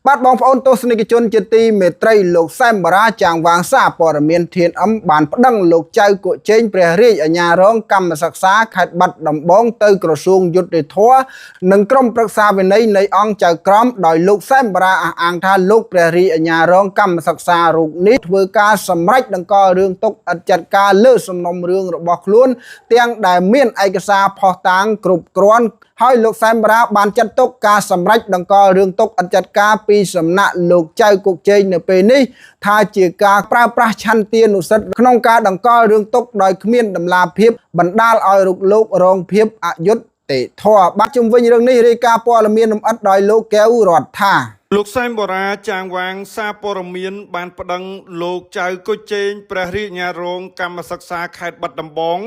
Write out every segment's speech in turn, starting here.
បាទបងប្អូនទស្សនិកជនជាទីមេត្រីលោកសែមបារាចាងវាងសារព័ត៌មានធានអឹមបានប្តឹងលោកចៅកុជេងព្រះរាជអាជ្ញារងកម្មសិក្សាខេត្តបាត់ដំបងទៅក្រសួងយុត្តិធម៌និងក្រុមប្រឹក្សាវិន័យនៃអង្គចៅក្រមដោយលោកសែមបារាអះអាងថាលោកព្រះរាជអាជ្ញារងកម្មសិក្សារូបនេះធ្វើការសម្រេចដង្កល់រឿងទុកឥតចាត់ការលើសំណុំរឿងរបស់ខ្លួនទាំងដែលមានឯកសារភស្តុតាងគ្រប់គ្រាន់ហើយលោកសែមបារាបានចាត់ទុកការសម្រេចដង្កល់រឿងទុកឥតចាត់ការពីសំណាក់លោកចៅគុកជេងនៅពេលនេះថាជាការប្រើប្រាស់ឆន្ទានុសិទ្ធិក្នុងការដង្កល់រឿងទុកដោយគ្មានតម្លាភាពបណ្ដាលឲ្យរូបលោករងភាពអយុត្តិធម៌បាទជុំវិញរឿងនេះរាយការណ៍ព័ត៌មានលម្អិតដោយលោកកែវរដ្ឋា លោកសែមបូរាចាងវាងសារព័ត៌មានបានប្តឹងលោកចៅគុជេងព្រះរាជអាជ្ញារងកម្មសិក្សាខេត្តបាត់ដំបង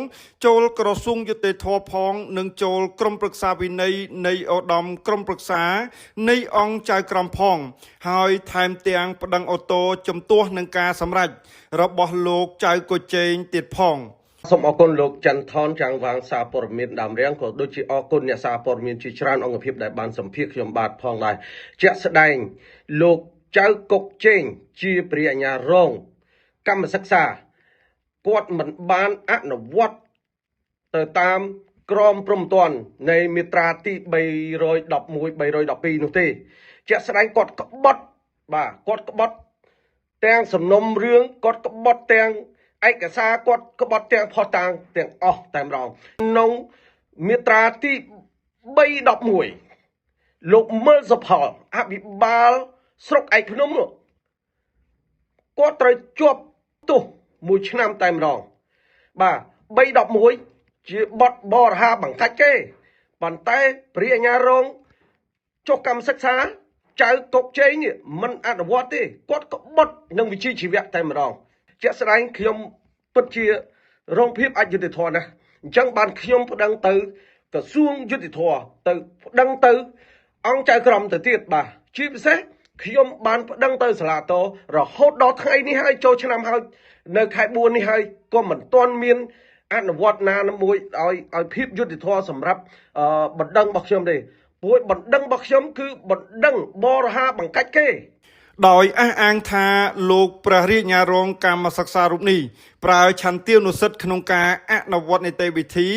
ចូលក្រសួងយុត្តិធម៌ផងនិងចូលក្រុមប្រឹក្សាវិន័យនៃឧត្តមក្រុមប្រឹក្សានៃអង្គចៅក្រមផង ហើយថែមទាំងប្តឹងអូតូជំទាស់នឹងការសម្រេចរបស់លោកចៅគុជេងទៀតផង សូមអរគុណលោកច័ន្ទថនចាងវាងសារព័ត៌មានដើមរាំងក៏ដូចជាអរគុណអ្នកសារព័ត៌មានជាច្រើនអង្គភាពដែលបានសម្ភាសខ្ញុំបាទផងដែរជាក់ស្ដែងលោកចៅកុកជេងជាព្រះអាជ្ញារងកម្មសិក្សាគាត់មិនបានអនុវត្តទៅតាមក្រមព្រំប្រទាននៃមាត្រាទី311 312នោះទេជាក់ស្ដែងគាត់ក្បត់បាទគាត់ក្បត់ទាំងសំណុំរឿងគាត់ក្បត់ទាំងឯកសារគាត់ក្បត់ទាំងភស្តុតាងទាំងអស់តែម្ដងក្នុងមាត្រាទី311លោកមើលសុផលអភិបាលស្រុកឯកភ្នំនោះគាត់ត្រូវជាប់ទោសមួយឆ្នាំតែម្ដងបាទ311ជាបទបរិហាបង្កាច់គេប៉ុន្តែព្រះអាជ្ញារងចុះកម្មសិក្សាចៅកុកជេងនេះមិនអនុវត្តទេគាត់ក្បត់នឹងវិជ្ជាជីវៈតែម្ដងជាក់ស្ដែងខ្ញុំពិតជារងភាពអយុត្តិធម៌ណាស់អញ្ចឹងបានខ្ញុំប្តឹងទៅក្រសួងយុត្តិធម៌ទៅប្តឹងទៅអង្គចៅក្រមទៅទៀតបាទជាពិសេសខ្ញុំបានប្តឹងទៅសាលាតរហូតដល់ថ្ងៃនេះហើយចូលឆ្នាំហើយនៅខែ4នេះហើយក៏មិនទាន់មានអនុវត្តណាមួយឲ្យភាពយុត្តិធម៌សម្រាប់បណ្ដឹងរបស់ខ្ញុំទេព្រោះបណ្ដឹងរបស់ខ្ញុំគឺបណ្ដឹងបរិហាបង្កាច់គេ ដោយអះអាងថាលោកព្រះរាជអាជ្ញារងកម្មសិក្សារូបនេះប្រើឆន្ទានុសិទ្ធិក្នុងការអនុវត្តនីតិវិធី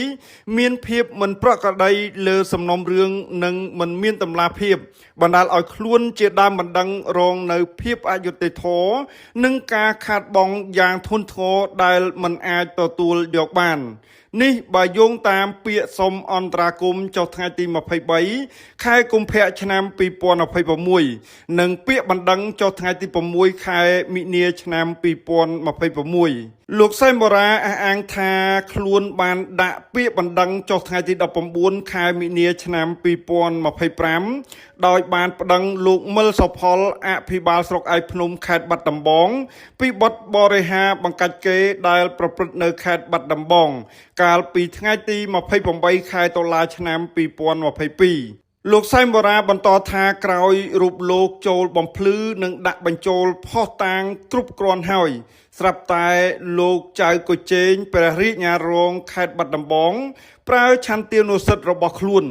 មានភាពមិនប្រក្រតីលើសំណុំរឿងនិងមិនមានតម្លាភាពបណ្ដាលឲ្យខ្លួនជាដើមបណ្ដឹងរងនៅភាពអយុត្តិធម៌និងការខាតបង់យ៉ាងធ្ងន់ធ្ងរដែលមិនអាចទទួលយកបាន នេះបើយោងតាមពាក្យសុំអន្តរាគមន៍ចុះថ្ងៃទី23ខែកុម្ភៈឆ្នាំ2026និងពាក្យបណ្ដឹងចុះថ្ងៃទី6ខែមិនិនាឆ្នាំ2026លោកសែមបូរាអះអាងថាខ្លួនបានដាក់ពាក្យបណ្ដឹងចុះថ្ងៃទី19ខែមិនិនាឆ្នាំ2025ដោយបានប្តឹងលោកមិលសុផលអភិបាលស្រុកឯកភ្នំខេត្តបាត់ដំបងពីបទបរិហាបង្កាច់គេដែលប្រព្រឹត្តនៅខេត្តបាត់ដំបង កាលពីថ្ងៃទី28ខែតុលាឆ្នាំ2022លោកសែមបូរាបន្តថាក្រោយរូបលោកចូលបំភ្លឺនិងដាក់បញ្ចូលភស្តុតាងគ្រប់គ្រាន់ហើយស្រាប់តែលោកចៅកុជេងព្រះរាជអាជ្ញារងខេត្តបាត់ដំបង ប្រើឆន្ទានុសិទ្ធិរបស់ខ្លួន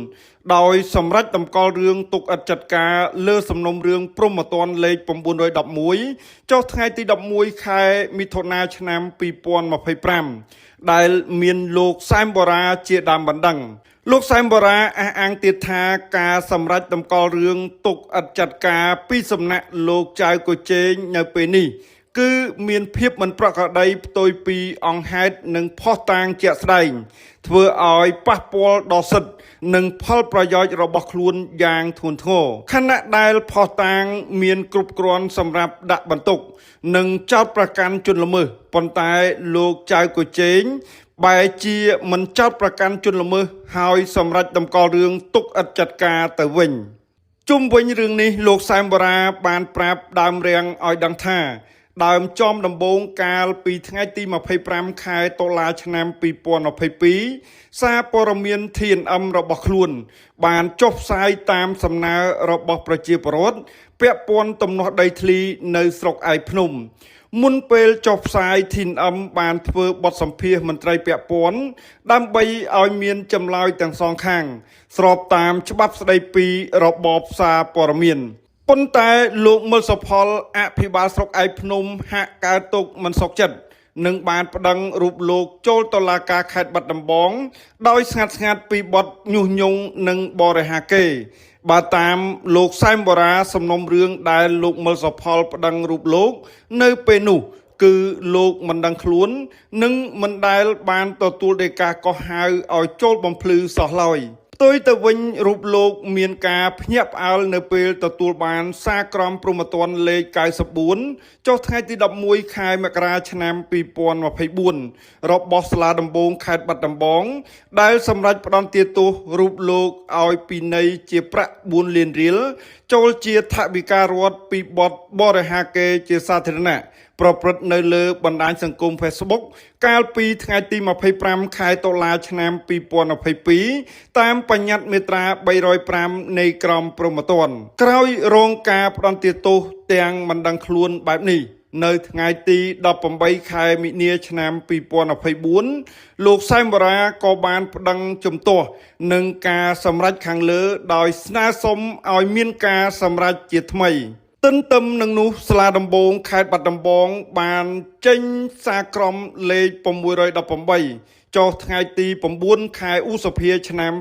ដោយសម្រេចតម្កល់រឿងទុកឥតចាត់ការលើសំណុំរឿងព្រហ្មទណ្ឌលេខ911ចុះថ្ងៃទី11ខែមិថុនាឆ្នាំ2025ដែលមានលោកសែមបូរាជាដើមបណ្ដឹងលោកសែមបូរាអះអាងទៀតថាការសម្រេចតម្កល់រឿងទុកឥតចាត់ការពីសំណាក់លោកចៅកុជេងនៅពេលនេះ គឺមានភាពមិនប្រក្រតីផ្ទុយពីអង្គហេតុនិងភស្តុតាងជាក់ស្ដែងធ្វើឲ្យប៉ះពាល់ដល់សិទ្ធិនិងផលប្រយោជន៍របស់ខ្លួនយ៉ាងធ្ងន់ធ្ងរខណៈដែលភស្តុតាងមានគ្រប់គ្រាន់សម្រាប់ដាក់បន្ទុក និងចោទប្រកាន់ជនល្មើសប៉ុន្តែលោកចៅកុជេងបែរជាមិនចោទប្រកាន់ជនល្មើសហើយសម្រេចតម្កល់រឿងទុកឥតចាត់ការទៅវិញ ជុំវិញរឿងនេះលោកសែមបូរាបានប្រាប់ដើមរាំងឲ្យដឹងថា ដើមចំដំបូងកាលពីថ្ងៃទី25ខែតុលាឆ្នាំ2022សារព័ត៌មាន TNM របស់ខ្លួន បានចុះផ្សាយតាមសំណើរបស់ប្រជាពលរដ្ឋពាក់ព័ន្ធទំនាស់ដីធ្លីនៅស្រុកឯកភ្នំ មុនពេលចុះផ្សាយ TNM បានធ្វើបទសម្ភាសន៍មន្ត្រីពាក់ព័ន្ធដើម្បីឲ្យមានចម្លើយទាំងសងខាង ស្របតាមច្បាប់ស្តីពីរបបសារព័ត៌មាន ប៉ុន្តែលោកមឹលសុផលអភិបាលស្រុកឯកភ្នំហាក់កើតទុកមិនសុខចិត្តនិងបានប្តឹងរូបលោកចូលតុលាការខេត្តបាត់ដំបង ដោយស្ងាត់ស្ងាត់ពីបទញុះញង់និងបរិហាកេរបើតាមលោកសែមបូរ៉ាសំណុំរឿងដែលលោកមឹលសុផលប្តឹងរូបលោក នៅពេលនោះ គឺលោកមិនដឹងខ្លួន និងមិនដែលបានទទួលដីកាកោះហៅឲ្យចូលបំភ្លឺសោះឡើយផ្ទុយទៅវិញរូបលោកមានការភ្ញាក់ផ្អើលនៅពេលទទួលបានសារក្រមព្រហ្មទណ្ឌលេខ94ចុះថ្ងៃទី11ខែមករាឆ្នាំ2024របស់សាលាដំបងខេត្តបាត់ដំបង ដែលសម្រេចផ្តន្ទាទោសរូបលោកឲ្យពិន័យជាប្រាក់4លានរៀលចូលជាថវិការដ្ឋពីបទបរិហាកេរជាសាធារណៈប្រព្រឹត្តនៅលើបណ្ដាញសង្គម Facebook កាលពីថ្ងៃទី25ខែតុលាឆ្នាំ2022តាមបញ្ញត្តិមាត្រា305នៃក្រមព្រហ្មទណ្ឌក្រោយរងការផ្តន្ទាទោសទាំងមិនដឹងខ្លួនបែបនេះនៅថ្ងៃទី18ខែមិនិនាឆ្នាំ2024លោកសែមបូរ៉ាក៏បានប្តឹងជំទាស់នឹងការសម្រេចខាងលើដោយស្នើសុំឲ្យមានការសម្រេចជាថ្មី ទន្ទឹមនឹងនោះសាលាដំបងខេត្តបាត់ដំបងបានចេញសារក្រមលេខ618ចុះថ្ងៃទី9ខែឧសភាឆ្នាំ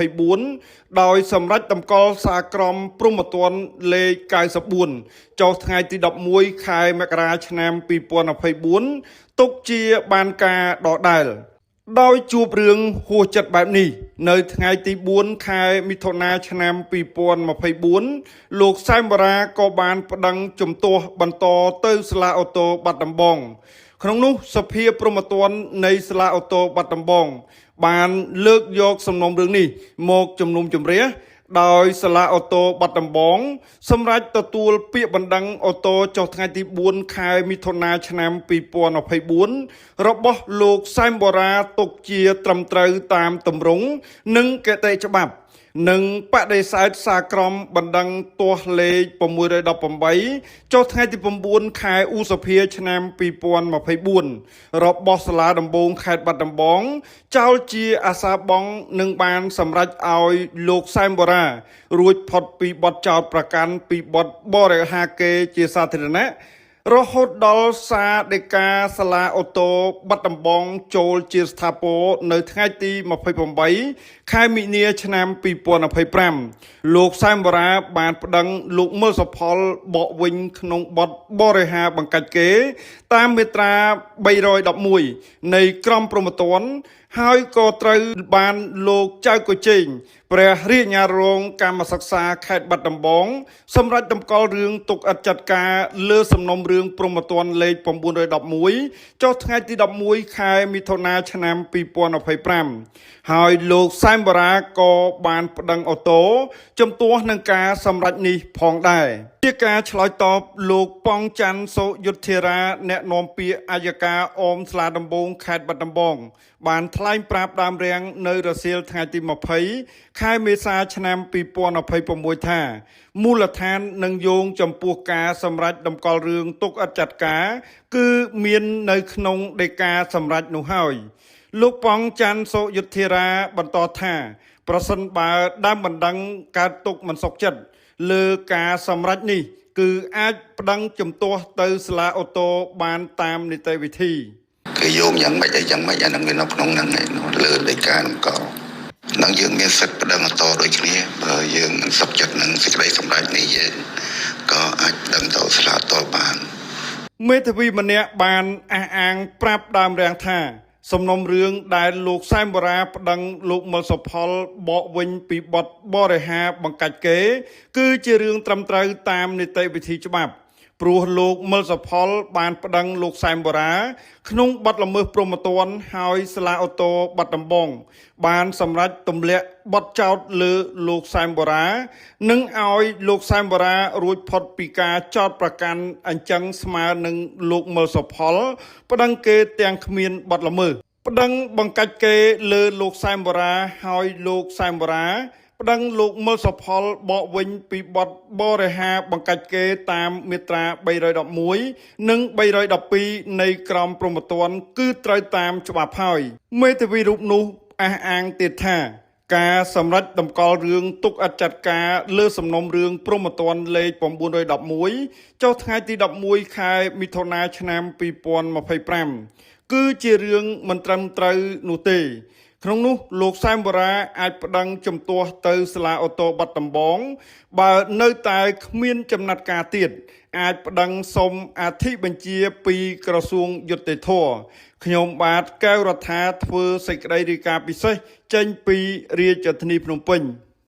2024ដោយសម្រេចតម្កល់សារក្រមព្រហ្មទណ្ឌលេខ94ចុះថ្ងៃទី11ខែមករាឆ្នាំ2024ទុកជាបានការដដែល ដោយជួបរឿងហួសចិត្តបែបនេះ នៅថ្ងៃទី4ខែមិថុនាឆ្នាំ2024លោកសែមបូរ៉ាក៏បានប្តឹងជំទាស់បន្តទៅសាលាអូតូបាត់ដំបង ក្នុងនោះសភាព្រហ្មទណ្ឌនៃសាលាអូតូបាត់ដំបង បានលើកយកសំណុំរឿងនេះមកជំនុំជម្រះដោយសាលាអូតូបាត់ដំបង សម្រេចទទួលពាក្យបណ្ដឹងអូតូចុះថ្ងៃទី4ខែមិថុនាឆ្នាំ2024របស់លោកសែមបូរ៉ាទុកជាត្រឹមត្រូវតាមទម្រង់និងគតិច្បាប់ និងបដិសេធសារក្រមបណ្ដឹងទាស់លេខ618ចុះថ្ងៃទី9ខែឧសភាឆ្នាំ2024របស់សាលាដំបងខេត្តបាត់ដំបង ចោលជាអាសាបង់និងបានសម្រេចឲ្យលោកសែមបូរ៉ារួចផុតពីបទចោទប្រកាន់ពីបទបរិហាកេរជាសាធារណៈរហូតដល់សារដីកាសាលាអូតូបាត់ដំបងចូលជាស្ថាពរនៅថ្ងៃទី28ខែមិនិនាឆ្នាំ2025លោកសែមបូរ៉ាបានប្តឹងលោកមឹលសុផលបកវិញក្នុងបទបរិហាបង្កាច់គេ តាមមាត្រា311នៃក្រមព្រហ្មទណ្ឌហើយក៏ត្រូវបានលោកចៅកុជេងព្រះរាជអាជ្ញារងកម្មសិក្សាខេត្តបាត់ដំបង សម្រេចតម្កល់រឿងទុកឥតចាត់ការលើសំណុំរឿងព្រហ្មទណ្ឌលេខ911ចុះថ្ងៃទី11ខែមិថុនាឆ្នាំ2025ហើយលោកសែមបូរ៉ាក៏បានប្តឹងអូតូជំទាស់នឹងការសម្រេចនេះផងដែរជាការឆ្លើយតបលោកប៉ងច័ន្ទសុយុទ្ធារាអ្នកនាំពាក្យអយ្យការអមស្លាដំបងខេត្តបាត់ដំបង បានថ្លែងប្រាប់ដើមរាំងនៅរសៀលថ្ងៃទី20ខែមេសាឆ្នាំ2026ថាមូលដ្ឋាននឹងយោងចំពោះការសម្រេចតម្កល់រឿងទុកឥតចាត់ការ គឺមាននៅក្នុងដីកាសម្រេចនោះហើយ លោកប៉ងច័ន្ទសុយុទ្ធារាបន្តថា ប្រសិនបើដើមបណ្ដឹងកើតទុកមិនសុខចិត្តលើការសម្រេចនេះ គឺអាចប្តឹងជំទាស់ទៅសាលាអូតូបានតាមនីតិវិធី គេយោងយ៉ាងម៉េចអីយ៉ាងម៉េចអាហ្នឹងវានៅក្នុងហ្នឹងឯងលើដីកាតម្កល់ហ្នឹងយើងមានសិទ្ធិប្តឹងតដូចគ្នាបើយើងមិនសុខចិត្តនឹងសេចក្តីសម្រេចនេះយើងក៏អាចប្តឹងទៅស្លាតបាន មេធាវីម្នាក់បានអះអាងប្រាប់ដើមរាំងថា សំណុំរឿងដែលលោកសែមបូរ៉ាប្តឹងលោកមឹលសុផលបកវិញពីបទបរិហាបង្កាច់គេ គឺជារឿងត្រឹមត្រូវតាមនីតិវិធីច្បាប់ ព្រោះលោកមឹលសុផលបានប្តឹងលោកសែមបូរ៉ាក្នុងបទល្មើសព្រហ្មទណ្ឌហើយសាលាអូតូបាត់ដំបង បានសម្រេចទម្លាក់បទចោទលើលោកសែមបូរ៉ានិងឲ្យលោកសែមបូរ៉ារួចផុតពីការចោទប្រកាន់អញ្ចឹងស្មើនឹងលោកមឹលសុផលប្តឹងគេទាំងគ្មានបទល្មើសប្តឹងបង្កាច់គេលើលោកសែមបូរ៉ាហើយលោកសែមបូរ៉ាប្តឹងលោកមឹលសុផលបកវិញពីបទបរិហាបង្កាច់គេតាមមាត្រា311និង312នៃក្រមព្រហ្មទណ្ឌគឺត្រូវតាមច្បាប់ហើយមេធាវីរូបនោះអះអាងទៀតថា ការសម្រេចតម្កល់រឿងទុកអត់ចាត់ការលើសំណុំរឿងព្រហ្មទណ្ឌលេខ911ចុះថ្ងៃទី11ខែមិថុនាឆ្នាំ2025គឺជារឿងមិនត្រឹមត្រូវនោះទេ ក្នុងនោះលោកសែមបូរ៉ាអាចប្តឹងជំទាស់ទៅសាលាអូតូបាត់ដំបង បើនៅតែគ្មានចំណាត់ការទៀតអាចប្តឹងសុំអធិបញ្ជាពីក្រសួងយុត្តិធម៌ខ្ញុំបាទកែវរដ្ឋាធ្វើសេចក្តីរាយការណ៍ពិសេសចេញពីរាជធានីភ្នំពេញ។